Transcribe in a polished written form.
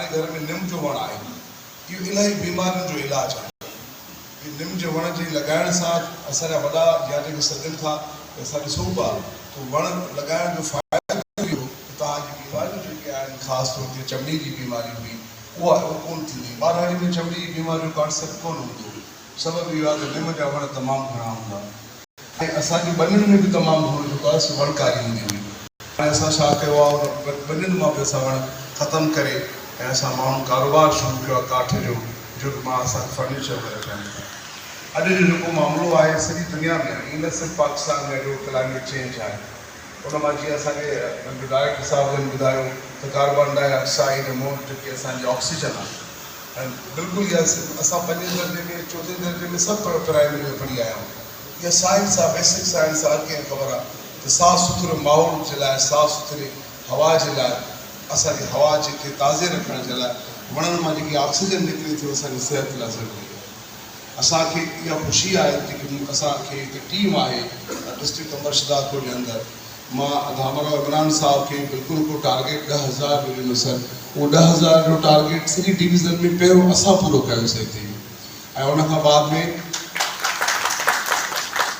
جي گهر ۾ نم جو وڻ آهي. اهو الاهي بيمارين جو علاج آهي. اهي نم جي وڻ جي لڳائڻ سان اسان جا وڏا يا جيڪي صدين کان اسان ڏسون پيا ته وڻ لڳائڻ جو فائدو اهو ته توهان جي بيماريون جيڪي آهن خاص طور تي چمڙي جي بيماري هئي اها ڪونه ٿيندي. ٻهراڙي ۾ چمڙي جي بيماري جو ڪانسيپٽ ڪونه هوندو هو. سبب اهو آهي ته نم جا وڻ تمام گهڻا هوندا. ۽ اسان جي ٻنين ۾ به تمام گهڻو جيڪو آهي سو وڻڪاري هوندي هئي. هاڻي اسان ڇا ڪيو آهي ان ٻنين مان به اسان وڻ ختم ڪري ۽ اسان ماڻهن ڪاروبار شروع ڪيو آهي ڪاٺ جو جو مان اسان فرنيچر وغيره ٺاهيون ٿا. اڄ جو جيڪو معاملو آهي سڄي دنيا ۾ آهي ائين نه صرف پاڪستان ۾ آهي جيڪو ڪلائميٽ چينج آهي ان مان جيئن اسان کي ڊائريڪٽر صاحب جن ٻڌايو ته ڪاربان ڊاء آڪسائيڊ مون جيڪي اسان جي آڪسيجن آهي ۽ بلڪل اها اسان پنجين درجي ۾ چوٿين درجي ۾ سڀ پرائمري ۾ پڙهي آيا آهيون. اها سائنس آهي، بيسڪ سائنس آهي، هر ڪنهن کي خبر آهي ته صاف سٿري ماحول جي لاء، صاف سٿري هوا جي لاء، اسان جي هوا جي کي تازي رکڻ جي لاء وڻن مان جيڪي آڪسيجن نڪري ٿي اها اسان جي صحت لاء ضروري آهي. اسان کي اها خوشي آهي ته جيڪي اسان کي هڪ ٽيم آهي ڊسٽرڪٽ قمبر شهدادپور جي اندر مان ڌامراهو عمران صاحب کي بلڪل هڪڙو ٽارگيٽ 10,000 جو ڏنو سر اهو 10,000 جو ٽارگيٽ سڄي ڊويزن ۾ پهريون اسان پورو ڪيوسين هتي ۽ ان کان بعد ۾